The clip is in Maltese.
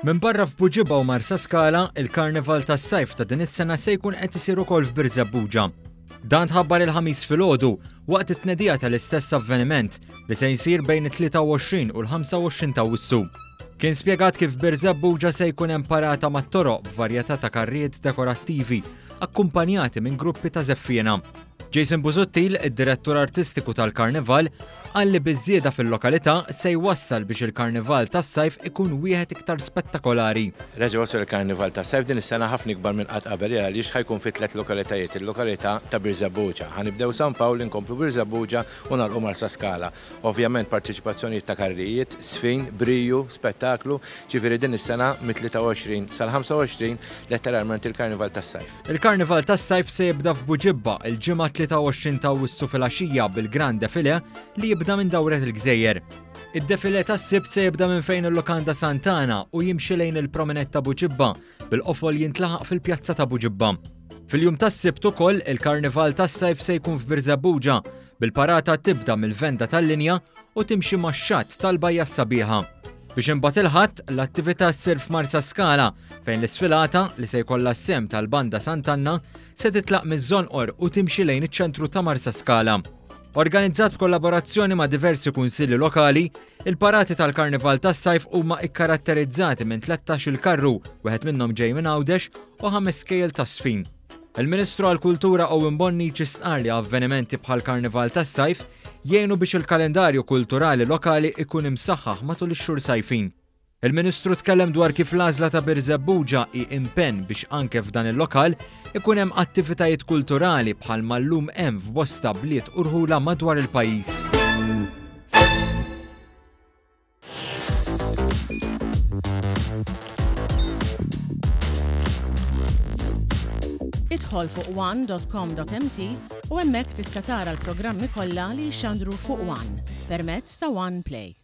Minbarra f'Buġibba u Marsaskala, il-Karnival tas-Sajf ta' din is-sena se jkun qed isir ukoll f'Birżebbuġa. Dan tħabbar il-Ħamis filgħodu waqt it-tnedija tal-istess avveniment li se jsir bejn it-23 u l-25 ta' Awwissu. Kien spjegat kif f'Birżebbuġa se jkun hemm parata mat-toroq b'varjetà ta' karrijiet dekorattivi akkumpanjati minn gruppi ta' żeffiena. Jason Busuttil, id-direttur artistiku tal-Karnival, qal li biż-żieda fil-lokalità se jwassal biex il-Karnival tas-sajf ikun wieħed iktar spettakolari. Reġa' wasal il-Karnival tas-sajf din is-sena ħafna ikbar minn qatt qabel għaliex ħa jkun fi tlett lokalitajiet, il-lokalità ta' Birżebbuġa. Ħa nibdew San Pawl, inkomplu Birżebbuġa u nagħlqu Marsaskala. Ovvjament parteċipazzjonijiet ta' karrijiet, żfin, briju, spettaklu, ġifieri din is-sena mit-23 sal-25 letteralment il-Karnival tas-sajf. Il-Karnival tas-Sajf se jibda f'Buġibba il-Ġimgħa 23 ta' Awwissu filgħaxija bil-Gran Defilé li jibda minn Dawret il-Gżejjer. Id-defilé tas-Sibt se jibda minn fejn il-Lukanda Santana u jimxi lejn il-Promenade ta' Buġibba bil-qofol jintlaħaq fil-Pjazza ta' Buġibba. Fil-jum tas-Sibt ukoll, il-Karnival tas-Sajf se jkun f'Birżebbuġa bil-parata tibda mill-venda tal-linja u timxi max-xatt tal-Bajja s-Sabiħa. Biex imbagħad il-Ħadd, l-attività ssir f'Marsaskala fejn l-isfilata, li se jkollha s-sehem tal-Banda Sant'Anna, se titlaq miż-Żonqor u timxi lejn iċ-ċentru ta' Marsaskala. Organizzat b'kollaborazzjoni ma' diversi kunsilli lokali, il-parati tal-Karnival tas-Sajf huma ikkaratterizzati minn 13-il karru, wieħed minnhom ġej minn Għawdex, u ħames skejjel taż-żfin. Il-Ministru għall-Kultura Owen Bonnici stqarr li avvenimenti bħall-Karnival tas-Sajf jgħinu biex il-kalendarju kulturali lokali ikun imsaħħaħ matul ix-xhur sajfin. Il-Ministru tkellem dwar kif l-għażla ta' Birżebbuġa hi impenn biex anke f'dan il-lokal ikun hemm attivitajiet kulturali bħalma llum hemm f'bosta bliet u rħula madwar il-pajjiż. Idħol fuq one.com.mt u hemmhekk tista' tara l-programmi kollha li jixxandru fuq One permezz ta' One Play.